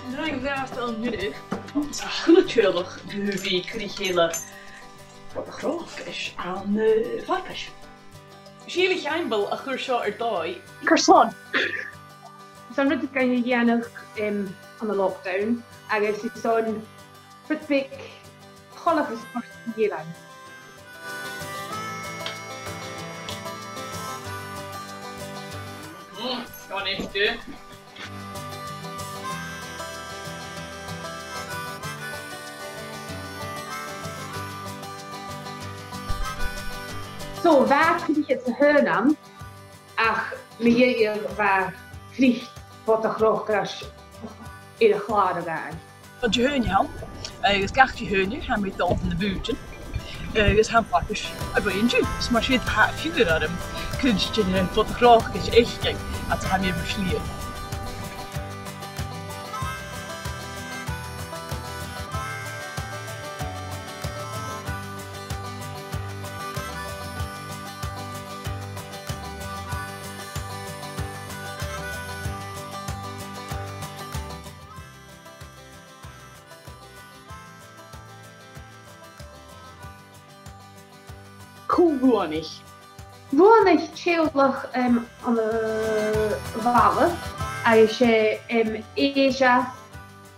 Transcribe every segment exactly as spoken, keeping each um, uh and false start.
An rud a bha sinn a' dèanamh an-diugh, 's a h-uile teaghlach a bhith a' cur ri chèile bòrd-a-chrochais ann am, eh, farpais. Sheila Caimbeul a chuir seo air dòigh. Carson? 'S e an rud a bha sinn a' dèanamh, em, ann an lockdown, agus 's e an rud beag coltach ri spòrs nan Eilean. Mm, seo a-nis e. So, bha cridhe sa h-aon àm, ach mu dheireadh bha cridhe bòrd-a-chrochais air a' chlàradh againn. An Dihaoine a th' ann, agus gach Dihaoine tha mi a' dol dhan a' bhùithtean, agus tha am farpais a' ruith an-diugh. Is mar sin tha fiughair orm cuid de na bòrdan-crochais a fhaicinn, fhad 's a tha mi air mo shlighe. Cò bhuannaich? Bhuannaich teaghlach, em, ann am, eh, Bhalla, agus 's e, em, Èiseas,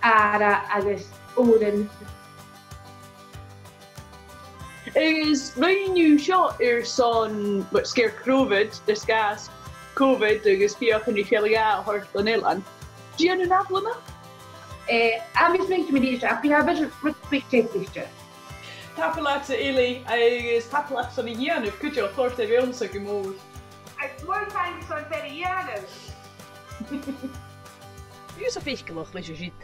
Ara agus Òran. Agus rinn sibh seo airson, well, sgèith Covid, air sgàth Covid agus feuchainn ri fealla-dhà a thoirt dhan eilean. Dèan thu na bhuannaich? Eh, tha mi a' smaoineachadh gu bheil, ach bidh e rud beag teicnichte. Tapadh leatsa, Eilidh, agus tapadh leat airson a dhèanamh cuideachd, chòrd e riumsa gu mòr. Agus mòran taing airson fear a dhèanamh. Bidh seo faiceallach leis an siud.